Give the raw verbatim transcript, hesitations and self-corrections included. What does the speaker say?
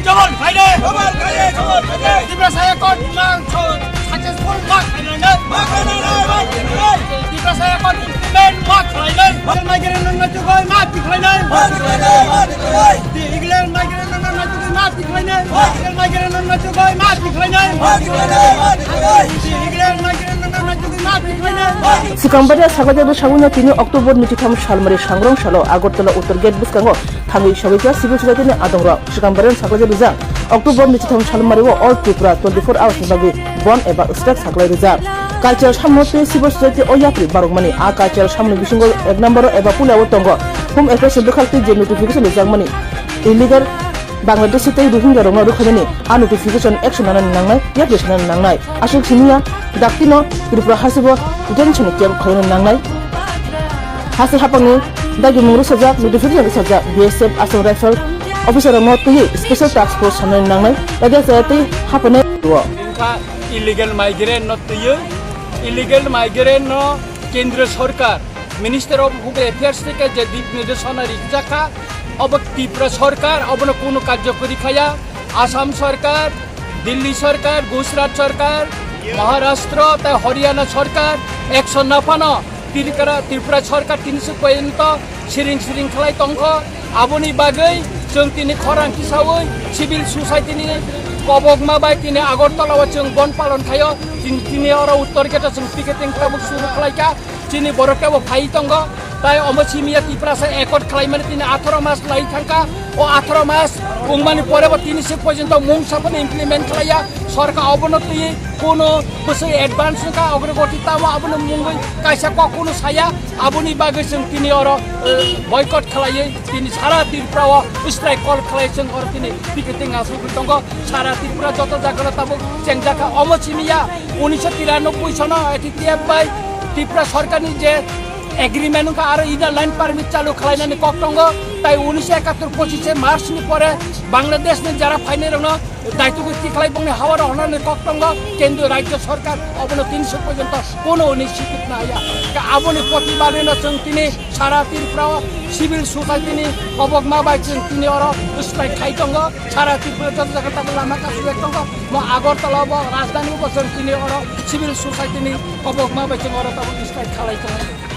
Double khainai! Double khainai! Double khainai! Tiprasa Accord mang successful ma khainai! Ma khainai! Ma khainai! Tiprasa Accord implement ma khainai! Illegal migrant nang na chugoi ma tikhlainai! Ma tikhlainai! Ma tikhlainai! Illegal migrant nang na chugoi ma tikhlainai! Illegal migrant nang na chugoi ma tikhlainai! Ma tikhlainai! Ma tikhlainai! Illegal migrant nang na chugoi ma tikhlainai! Swkangbaria saklaijak bwskango tini October nwichitham salmari sangrong salo Agartala Uttor Gate bwskango thangwi sogwi kha civil society ni adongrok. Swkangbaria saklaijak rijak October nwichitham salmari o All Tripura twenty-four hours ni bagwi bon eba strike saklai rijak. Cultural samno tei civil society o yapri barokmani a cultural samni bisingo ek number eba pulia o tongo home affairs ni bwkhak tei je notification rijakmani illegal Bangladeshi tei Rohingya rokno rwkhaimani a notification action nanani nangnai, yapri sanani nangnai. Aswk simiya daktino Tripura hasteo detention camp khlaina nangnai. Haste hapangni dagimung rwsajak, notification rwsajak, B S F Assam Rifle officer rokno twiwi special task force sanani nangnai. Raja chaya tei hapanai. Wngkha illegal migrant no twiwi, illegal migrant no Kendra Sorkar, Minister of Home Affairs theke je dik nirdesh rijak kha, obo Tripura Sorkar obono kono karjokori khaya, Assam Sorkar, Delhi Sorkar, Gujarat Sorkar, Maharashtra tei Haryana Sorkar action naphano Tripura, Tripura Sorkar tini se poyonto siring siring khlai tongkho. Aboni bagwi chwng tini khorang kisaui civil society ni kobokma bai tini Agartala o chwng bon palon khaio. Tini, tini oro Uttor Gate o chwng picketing tabuk suru khlaikha. Chini borok tebo phai tongo, tai omo simiya Tiprasa accord khlaimani tini atharo mas lai thangkha. O atharo mas wngmani porebo tini se porjonto mungsa phano implement khlaiya. Sorkar obono twi kono bwswi advance wngkha, ogrogoti tamo abono mungwi kaisa kok kono saya. Aboni bagwi chwng tini oro, eh, boycott khlaiwi tini sara Tripura o strike call khlai chwng oro tini picketing asugwi tongo. Sara Tripura joto jagao tabuk chengjakha. Omo simiya unisho tiranoboi sono A T T F bai Tripura sorkarni je agreement wngkha aro inner line permit chalu khlainani kok tongo, tai unisho ekattor pochishe March ni pore Bangladesh ni jara phainai rokno daitugwi tikhlai bongni hawaro honani kok tongo, kintu rajya sorkar obono tini se porjonto kono initiative naya. Ka aboni protibadeno chwng tini sara Tripura o civil society ni kobokma bai chwng tini oro strike khai tongo, sara Tripura joto jaga tabuk lama kasubek tongo, mo Agartala bo rajdhani bo chwng tini oro civil society ni kobokma bai chwng oro tabuk strike khalai tongo.